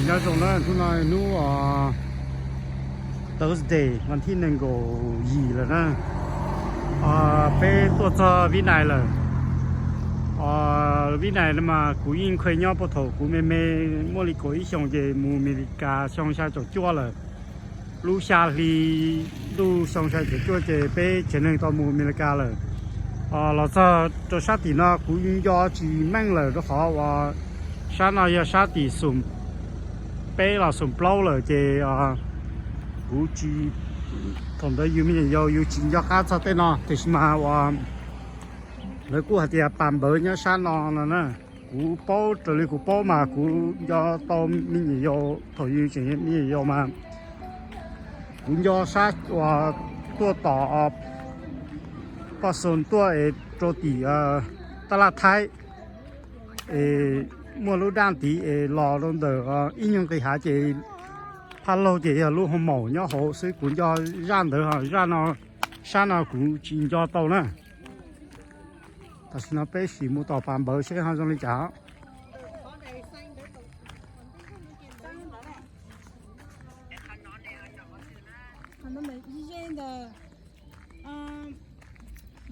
Nyob zoo na, hnub no hnub Thursday, vas thib nees nkaum yim lawm na. Peb tuaj txog Vib Nais lawm. Vib Nais no mas kuv yeej nqhis nyob puag thaum kuv me me, muaj li kaum ib xyoos ces mus Amelikas xyoo xya caum cuaj lawm. Lub xya hli ntuj xyoo xya caum cuaj ces peb tsev neeg tau mus Amelikas lawm. Los txog rau sab tim no kuv nco tsis meej lawm rau qhov uas sab no yog sab tim xum, peb los xum plaub lawm ces kuv tsis, thaum ntawd yus me nyuam yaus yus tsis nco qab txog tej no, tiam sis mas uas lawv kuj hais tias pas npawv nyob sab no no na. Kuv paub, raws li kuv paub mas kuv nco tau me nyuam yaus, thaum yus tseem me nyuam yaus mas kuv nco sab uas tuaj tom Poj Xoos tuaj es rau tim Taj Laj Thaib es muaj lub daj tid es los rau ntawm ib nyuag nqis hav ces phaj laug ces yog lub hoo maum nyob hauv xwb. Kuv nco zaj ntawd, zaj no, sab no kuv tsis nco tau na. Tam sim no peb sim mus tom pas npawv seb ho zoo li cas.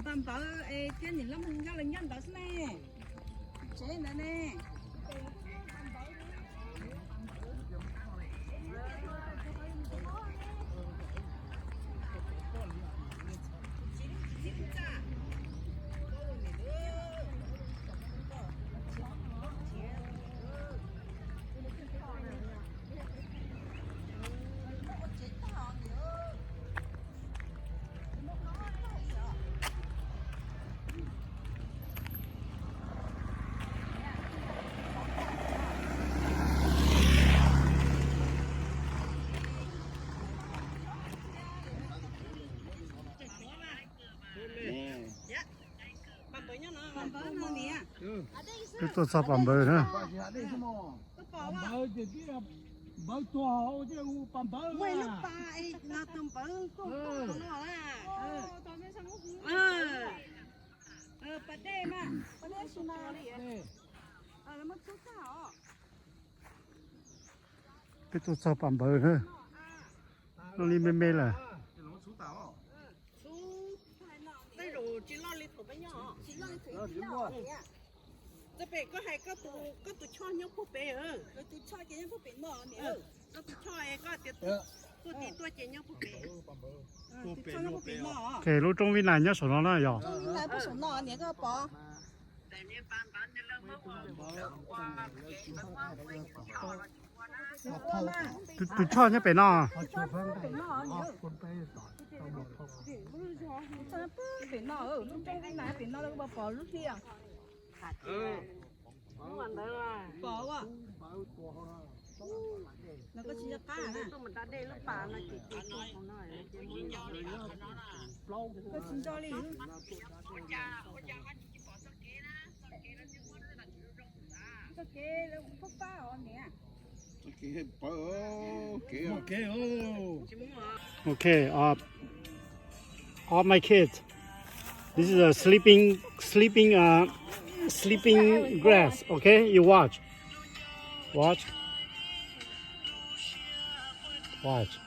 Pas npawv es thiab nim loj nyob los nyob ntawd xwb ne. Tsev ntawd ne. Peb tuaj txog pas npawv na. Peb tuaj txog pas npawv na. Loj li me me lawm. Ok, lub roob Vib Nais nyob saum no na yog. Tus choj nyob pem no. Okay, uh, all my kids, this is a sleeping, sleeping, uh, sleeping grass. Okay, you watch, watch, watch.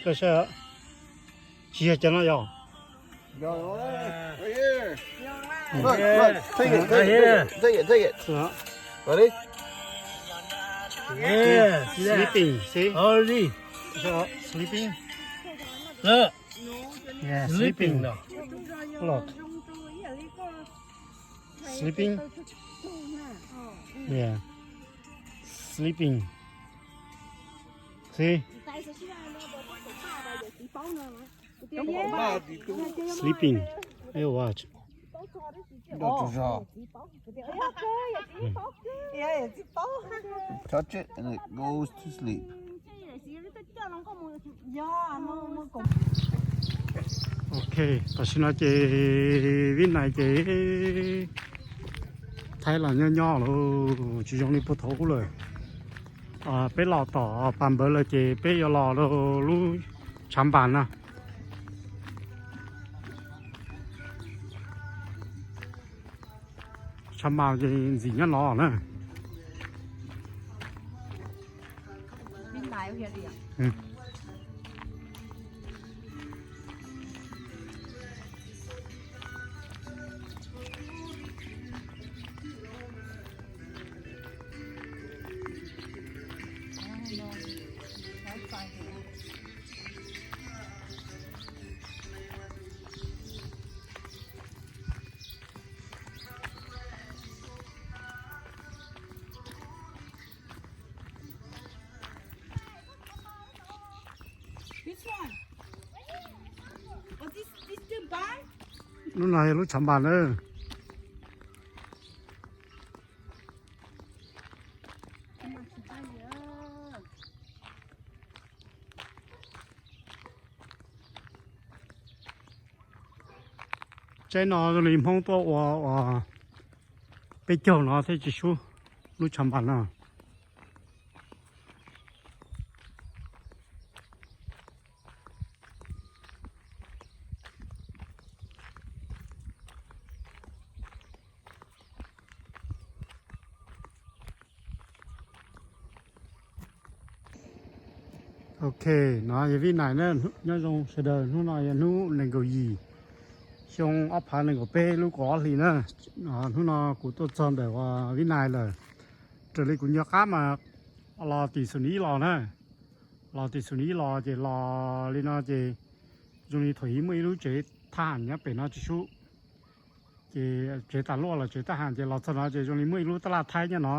Koj saib, tsis yog cov no yog. Look, look, take it, take it, take it, take it, take it. Ready? Yeah, sleeping, see? Already. Sleeping. Look. Yeah, sleeping. Look. Sleeping. Yeah. Sleeping. See? Sleeping. Hey, watch. Touch it and it goes to sleep. Ok, tam sim no ces Vib Nais ces Thaib los nyob nyob lawm, tsis zoo li puag thaum ub lawm. Peb los tom pas npawv lawm ces peb yuav los rau lub tshav npas no. Tshav mas ces ntxim nyob no na. Lub no yog lub tshav mas na. Tsaib no zoo li Hmoob tuaj ua, ua peb caug no thiab tsis sub lub tshav mas no. Ok, no yog Vij Nais na. Nyob zoo sawv daws, hnub no yog hnub nees nkaum yim xyoo ob phav nees nkaum peb lub kaum ob hlis na. Hnub no kuv tuaj txog ntawm Vij Nais lawm. Raws li kuv nco qab mas los tim Xus Nis los na, los tim Xus Nis los ces los li no ces zoo li thaum ub muaj ib lub tsev thab ham nyob pem no tsis sub. Ces tsev tas luaj los tsev thab ham ces los txog no ces zoo li muaj ib lub taj laj Thaib nyob no.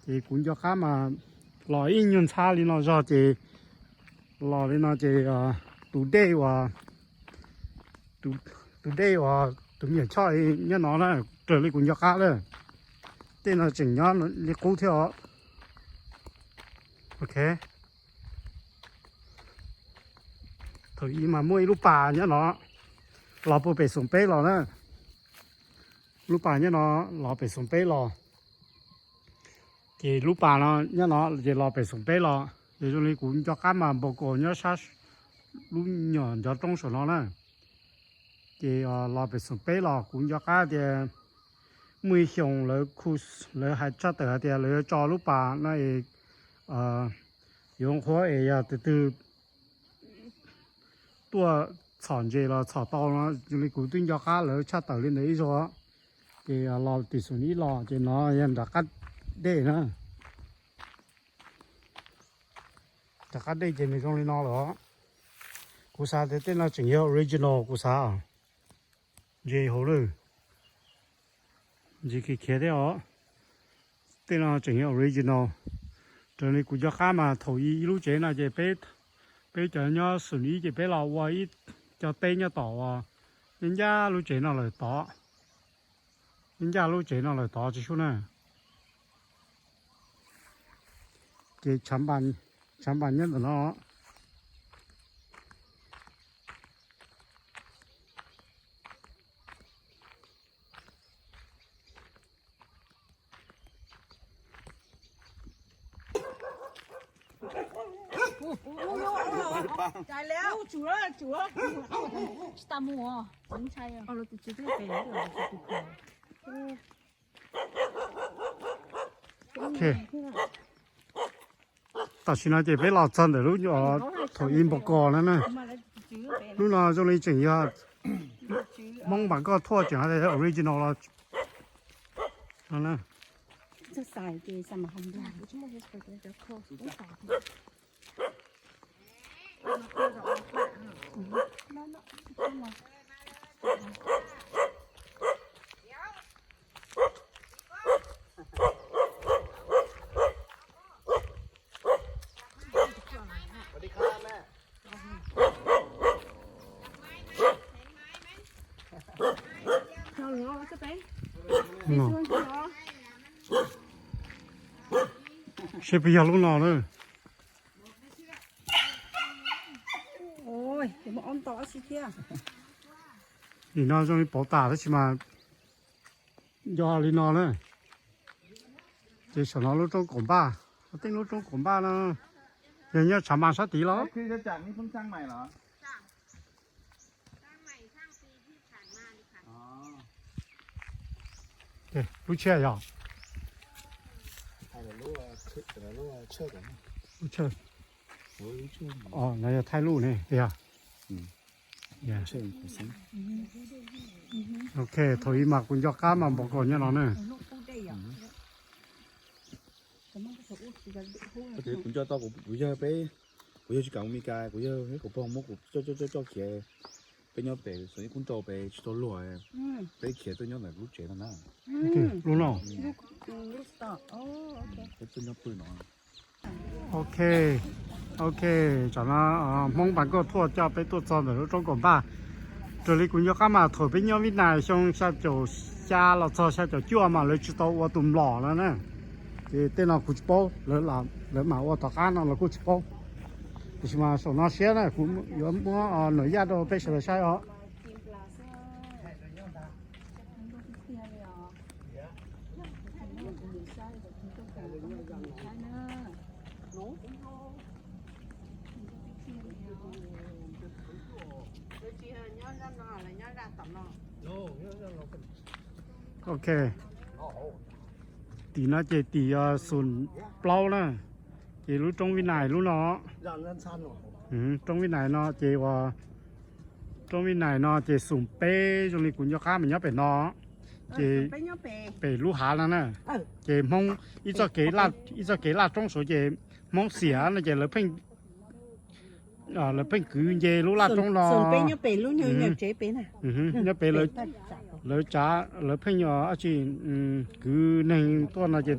Ces kuv nco qab mas los ib nyuag ntxhab li no zog ces los li no ces tus dej uas, tus dej uas tus me nyuam choj nyob no na, raws li kuv nco qab na. Tej no tseem nyob li qub thiab os. Ok. Thaum ub mas muaj ib lub pas nyob no, los puag pem Xoom Peb los na. Lub pas nyob no los pem Xoom Peb los. Ces lub pas no nyob no ces los pem Xoom Peb los. Ces zoo li kuv nco qab mas npau kaus nyob sab lub nyuam ncov roob saum no na. Ces los pem Xoom Peb los kuv nco qab tias muaj ib xyoos lawv khu, lawv hais tshaj tawm hais tias lawv yuav tso lub pas no es yuav qhuav es yog tus twg tuaj txhom ntses los txhom tau no, zoo li kuv twb nco qab lawv tshaj tawm li ntawd ib zaug. Ces los tim Xus Nis los ces no yog nram qab dej na. Nram qab dej ces nws zoo li no lawm os. Kuv xav tias tej no tseem yog original kuv xav. Ntses hauv lawm, ntses khiav khiav thiab os. Tej no tseem yog original. Raws li kuv nco qab mas thaum ub ib lub tsev no ces peb, peb cov nyob Xus Nis ces peb los ua ib co teb nyob tom uas ncaj ncaj lub tsev no lawm tod. Ncaj ncaj lub tsev no lawm tod tsis sub na. Ces tshav npas nyob ntawm no. Ok. Tam sim no ces peb los txog ntawm lub thaum ub npau kos no na. Lub no zoo li tseem yog Hmoob npam koj thuaj tseem hais tias original los no na. Seb puas yog lub no na. Nim no zoo li pauv tas tab sis mas nco li no na. Ces saum no lub roob kaum npaj, tej lub roob kaum npaj no yog nyob tshav mas sab tid los. Ov, สร้างใหม่ สร้างปีที่ผ่านมาเลยค่ะ อ๋อ Lub tshiab yog lub tshiab. Los yog thaij lub ne yog. Ok, thaum ub mas kuv nco qab mas npau kos nyob no na. Kuv nco tau kuv yawg peb, kuv yawg tsis kam mus Meskas, kuv yawg thiab kuv pog muab kuv coj coj coj coj khiav. Peb nyob pem Xoom Ib Kub Nrau pem tsis tau luag, peb khiav tuaj nyob ntawm lub tsev no na. Lub no. Peb tuaj nyob pw no. Ok, ok, tsam no Hmoob Pas Nkauj Thuaj coj peb tuaj txog ntawm lub roob kaum npaj. Raws li kuv nco qab mas thaum peb nyob Vib Nais xyoo xya caum xya los txog xya caum cuaj mas lawv tsis tau ua tus mlom no na. Ces tej no kuv tsis paub, lawv mam ua tom qab no los kuj tsis paub. Tiam sis mas saum no siab na, kuv yuav muab Nus Yaj rau peb sawv daws saib os. Ok, tim no ces tim yog xoom plaub na, ces lub roob Vib Nais lub no, roob Vib Nais no ces uas, roob Vib Nais no ces xoom peb zoo li kuv nco qab mas nyob pem no, ces pem lub hav no na, ces Hmoob ib txoj kev, ib txoj kev laj roob saud ces Hmoob xiam no ces lawv pheej lawv pheej kwv nce lub laj roob no. Nyob pem lawv tsav, lawv pheej kwv neeg tuaj no ces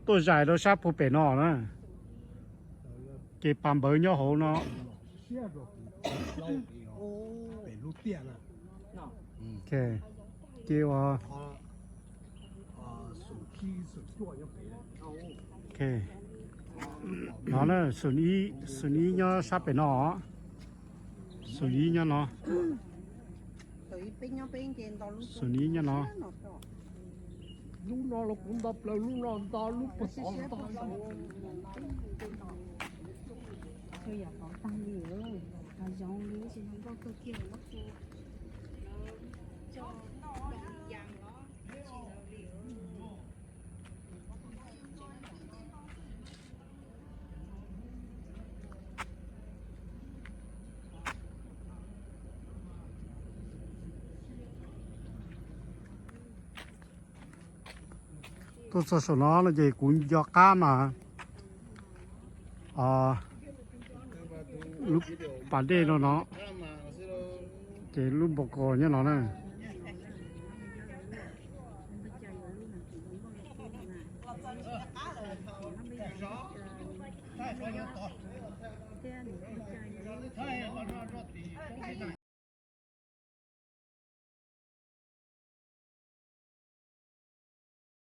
tuaj zais rau sab puag pem no na. Ces pas npawv nyob hauv no. Ces ua, no na, xoom ib nyob sab pem no, xoom ib nyob no, xoom ib nyob no. Lub no los kuv nto plaws, lub no nto, lub puag tod nto. Tuaj txog saum no no ces kuv nco qab mas lub pas dej no no, ces lub npau kos nyob no na.